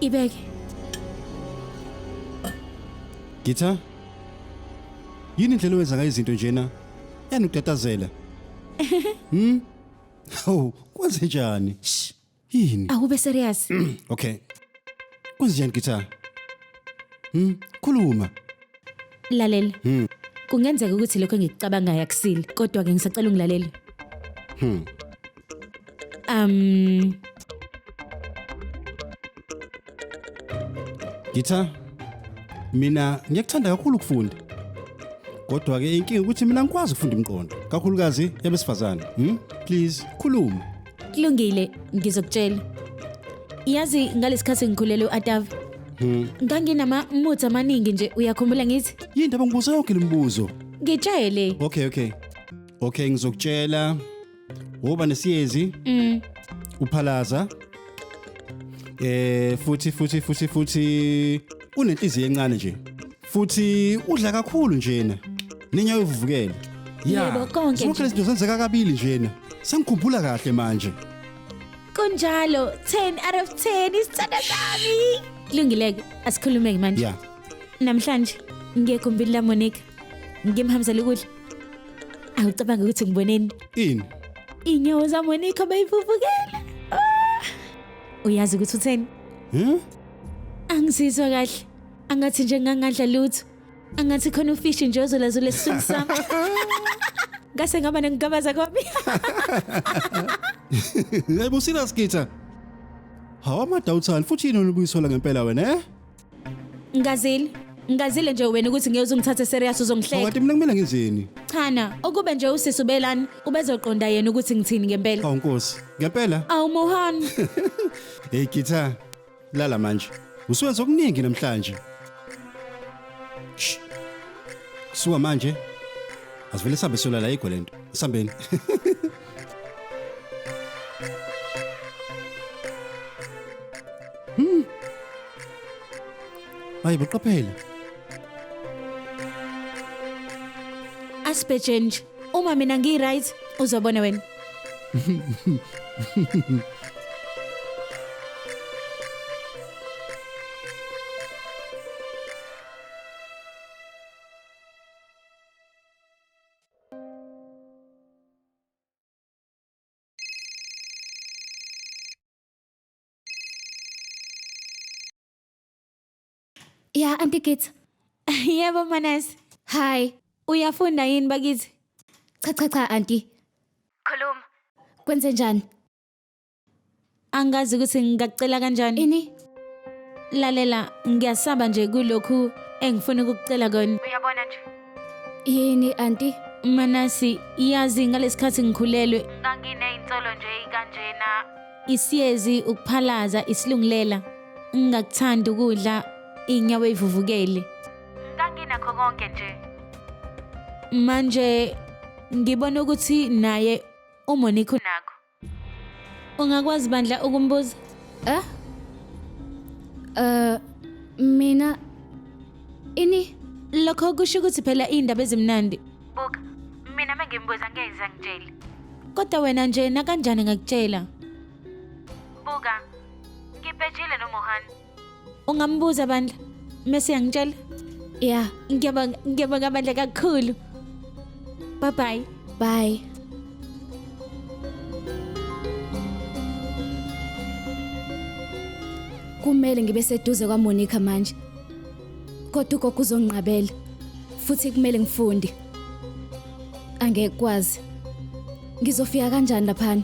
Ibeke. Githa. Yini indlela owenza ngayo izinto njena? Yani ukutatazela. Hawu, kwenze njani? Shh. Yini? Awube serious. Okay. Kwenze njani Githa? Khuluma. Lalela. Kungenzeka ukuthi lokho engikucabangayo akusile, kodwa ke ngisacela ungilalele. Githa. Mina ngiyakuthanda kakhulu ukufunda. Kodwa ke inkinga ukuthi mina ngikwazi ukufunda imiqondo, kakhulukazi yabesifazane. Please, khuluma. Kulungile, ngizokutshela. Yazi ngalesikhathi ngikhulelwe uAtava. Nganginama moods amaningi nje, uyakhumbula ngithi? Yini ndaba ngibuza yonke lemibuzo? Ngitshele. Okay, okay. Okay, ngizokutshela. Woba nesiyezi. Uphalaza. Futhi futhi futhi futhi unenhliziyo encane nje. Futhi udla kakhulu njena. Nenyawo ivuvukele. Yebo, konke Zonke nje. lezi zinto zenzeka kabili njena. Sengikhumbula kahle manje. Kunjalo, 10 out of 10 isithanda sami. Kulungile-ke, asikhulume-ke manje. Yeah. Namhlanje ngiye egumbini la Monica. Ngimhambisele ukudla. Awucabanga ukuthi ngiboneni? Ini? Inyawo za Monica bayivuvukela. Ah! Uyazi ukuthi utheni? Angizizwa kahle. Angathi nje ngangadla lutho. Angathi khona ufishi nje ozolazula esiswini sami. Ngase ngaba nengigabaza kwami. Yebo serious Githa. Hawu amadawuthani futhi yini olubuyisola ngempela wena eh? Ngazile. Ngazile nje wena ukuthi ngeke uzungithathe serious uzongihleka. Kanti mina kumele ngenzeni? Chana, ukube nje usisi ubelani ubezoqonda yena ukuthi ngithini ngempela. Awu Nkosi, ngempela? Awu Mohan. Hey Githa, lala manje. Usuwenza okuningi namhlanje. Shh. Kusuka manje. Asivele sihambe solala ayikho lento. Sihambeni. Hayi boqaphela. Asibheje nje. Uma mina ngi right, uzobona wena. Ya, Auntie Githa. Yebo Manasi. Hi. Uyafunda yini bakithi? Cha cha cha Auntie. Khuluma. Kwenze njani? Angazi ukuthi ngingakucela kanjani. Ini? Lalela, ngiyasaba nje kulokhu engifuna ukukucela kona. Uyabona nje. Yini Auntie? Manasi, yazi ngalesikhathi ngikhulelwe nganginey'nsolo nje kanjena. Isiyezi, ukuphalaza, isilungulela. Ngingakuthandi ukudla inyawo ey'vuvukele. Nganginakho konke nje. Manje ngibona ukuthi naye uMonique unakho. Ungakwazi bandla ukumbuza? Eh? Mina ini? Lokho kusho ukuthi phela iy'ndaba ezimnandi. Buka, mina mengimbuza ngeke ngitshele. Kodwa wena nje nakanjani ngakutshela? Buka, ngibhejile noMohan. Ungambuza bandla, mese yangitshela? Ya, Ngiyabonga, ngiyabonga bandla kakhulu. Bye bye. bye. Kumele ngibe seduze kwaMonica manje. Kodwa ugogo uzonginqabela. Futhi kumele ngifunde. Angeke kwazi. Ngizofika kanjani laphana?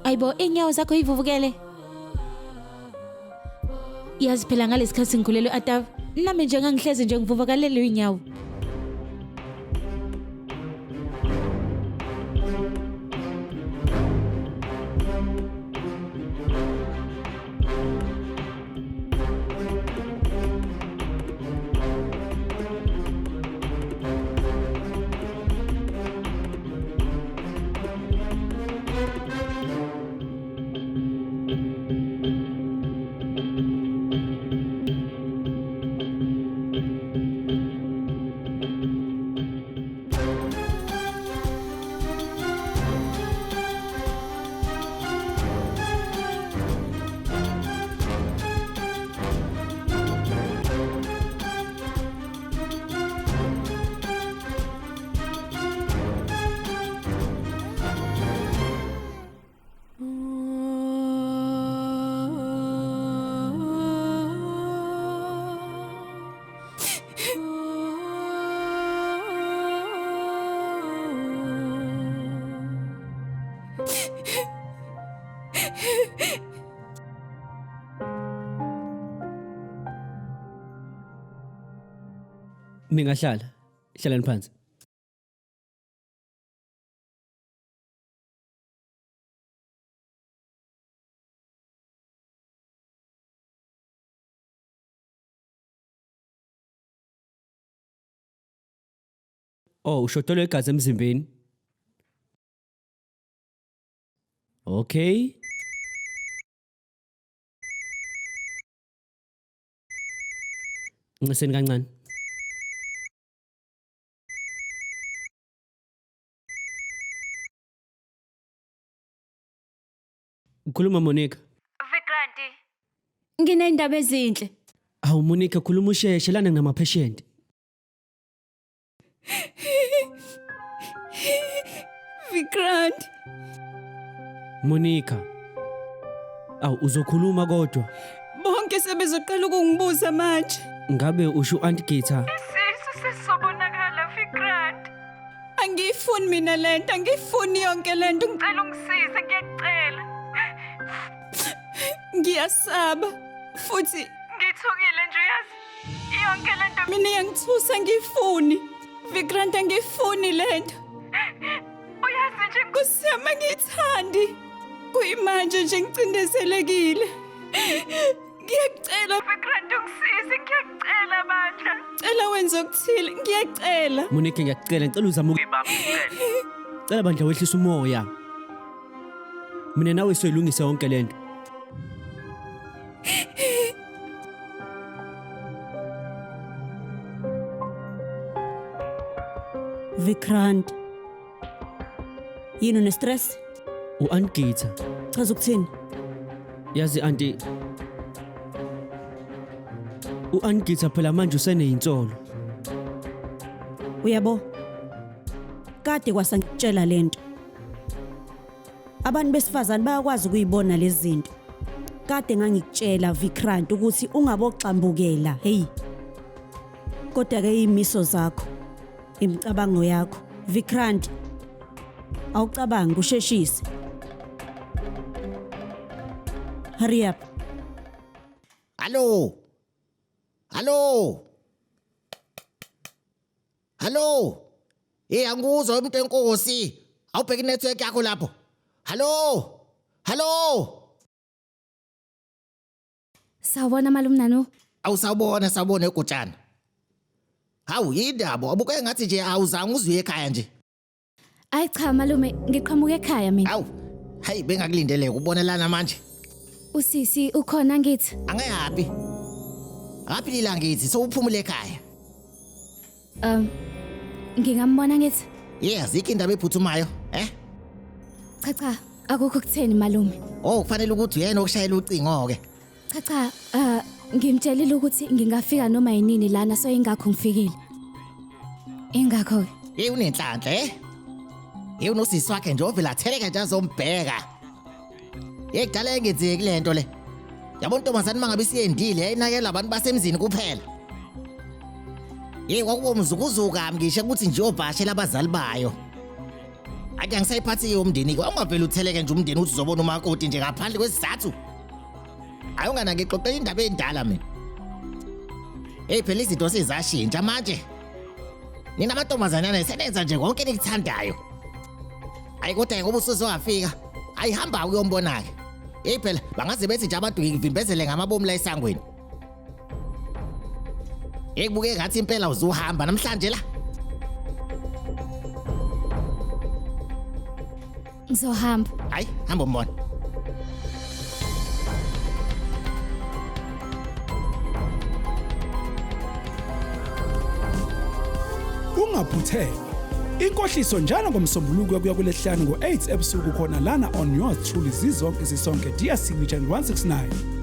Ayibo, inyawo zakho ivuvukele. Yazi phela ngalesikhathi ngikhulelwe Atava, nami nje ngangihlezi nje ngivuvukalelwe inyawo. Ningahlala. Hlalani phansi. Oh, ushodelwe igazi emzimbeni. Okay. Nciseni kancane. Khuluma Monica. Vikranti. Nginezindaba ezinhle. Awu Monica khuluma usheshe lana nginama patient. Vikrant. Monica. Awu uzokhuluma kodwa. Bonke sebezoqala ukungibuza manje. Ngabe usho Aunt Githa? Isisu sesobonakala Vikrant. Angiyifuni mina lento, angiyifuni yonke lento. Ngicela ungisize ngiyakucela. Ngiyasaba futhi ngithukile nje uyazi. Yonke lento mina iyangithusa angiyifuni. Vikrant angiyifuni lento. Uyazi nje Nkosi yami angiyithandi. Kuyimanje nje ngicindezelekile. Ngiyakucela Vikrant ungisize ngiyakucela bandla. Cela wenze okuthile, ngiyacela. Monica ngiyakucela ngicela uzame ukuyibamba ngicela. Cela bandla wehlisa umoya. Mina nawe soyilungisa yonke lento. Vikrant. Yini une stress? U-Aunt Githa. Chaza ukuthini? Yazi auntie U-Aunt Githa phela manje useneyinsolo. Uyabo? Kade kwasangitshela lento. Abantu besifazane bayakwazi ukuyibona lezi zinto. Kade ngangikutshela Vikrant ukuthi ungaboxambukela, hey. Kodwa ke imiso zakho, imicabango yakho, Vikrant awucabangi usheshise. Hurry up. Hallo. Hallo. Hallo. Hey angikuzwa umuntu enkosi. Awubheka inetwork yakho lapho. Hallo. Hallo. Sawubona malume Nanu. Awusawubona sawubona egutshana. Hawu yindaba abuke ngathi nje awuzange uzuye ekhaya nje. Ayi cha malume, ngiqhamuka ekhaya mina. Hawu. Hayi bengakulindele ukubona lana manje. Usisi ukhona ngithi. Angayapi. Akaphilile ngithi sowuphumule ekhaya. Ngingambona ngithi. Yeah, zikho indaba ephuthumayo, eh? Cha cha, akukho kutheni malume. Oh, kufanele ukuthi uyena okushayela ucingo ke. Cha cha, ngimtshelile ukuthi ngingafika noma yinini lana so ingakho ngifikile. Ingakho ke. Hey unenhlanhla eh? Hey unosisi wakhe nje ovela atheleke nje azombheka. Hey kudala engenzeki lento le. Yabo ntombazane mangabe isiyendile yayinakela abantu basemzini kuphela. Hey kwakuwumzukuzuka ngisho ukuthi nje obhashela abazali bayo. Ake angisayiphathi umndeni ke ungavela utheleke nje umndeni uthi uzobona umakoti nje ngaphandle kwesizathu. Hayi ungana ngixoxela indaba endala mina. Hey phela izinto sezashintsha manje. Nina amantombazanyana senenza nje konke enikuthandayo. Hayi kodwa ngoba usuzowafika, ayihamba uyombona ke. Hey phela bangaze bethi nje abantu ngivimbezele ngamabomu la esangweni. Hey kubuke ngathi impela uzuhamba namhlanje la. Ngizohamba. Hayi hamba umbona. Ungaphuthelwa. Inkohliso njalo ngomsombuluko kuya kulesihlanu ngo-8 ebusuku khona lana on yours truly zizonke sisonke DStv channel 169.